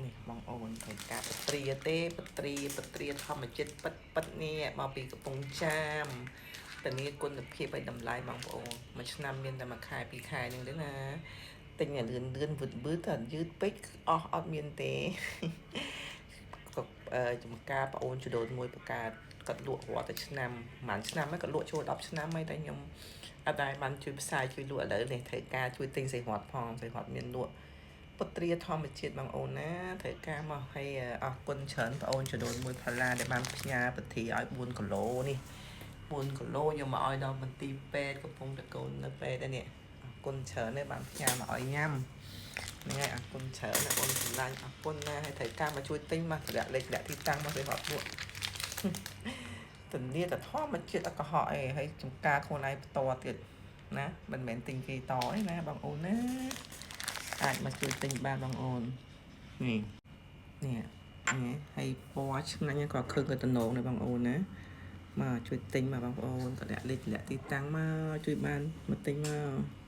នេះបងអូនត្រូវការពត្រាទេពត្រាពត្រាធម្មជាតិពិតពិតនេះមកពីកំពង់ចាមធានាគុណភាពឲ្យតម្លៃបងប្អូនមួយឆ្នាំមានតែមួយខែពីរខែហ្នឹងទេណាទិញឲ្យលឿនលឿនវឹតវឺតតែយឺតពេកអស់អត់មានទេ ក៏ចំការប្អូនចដូនមួយបង្កើតគាត់លក់រាល់តែឆ្នាំប្រហែលឆ្នាំហើយគាត់លក់ចូល10ឆ្នាំហើយតែខ្ញុំអត់ដែលបានជួយផ្សាយជួយលក់ឥឡូវនេះត្រូវការជួយទិញសីហត់ផងសីហត់មានលក់ពុត្រាធម្មជាតិបងអូនណាត្រូវការមកឲ្យអរគុណច្រើនប្អូនចដូនមួយផល្លាដែលបានផ្ញើពធីឲ្យ4គីឡូនេះ4គីឡូយកមកឲ្យដល់មន្ទីរពេទ្យកំពុងតកូននៅពេទ្យដែរនេះអរគុណច្រើនដែលបានផ្ញើមកឲ្យញ៉ាំ ហ្នឹងហើយអរគុណច្រើនណាស់បងសម្លាញ់អរគុណណាស់ហើយត្រូវការមកជួយទិញមកតម្លាក់លេខតម្លាក់ទីតាំងមកស្អីហត់ពួកធានាតែធម្មជាតិអត់កុហកអីហើយចំការខ្លួនឯងផ្ទាល់ទៀតណាមិនមែនទិញគេតអីណាបងអូនណាអាចមកជួយទិញបានបងអូននេះនេះនេះហើយពណ៌ឆ្ងាញ់ក៏ឃើញក៏តំណងដែរបងអូនណាមកជួយទិញមកបងប្អូនតម្លាក់លេខតម្លាក់ទីតាំងមកជួយបានមកទិញមក។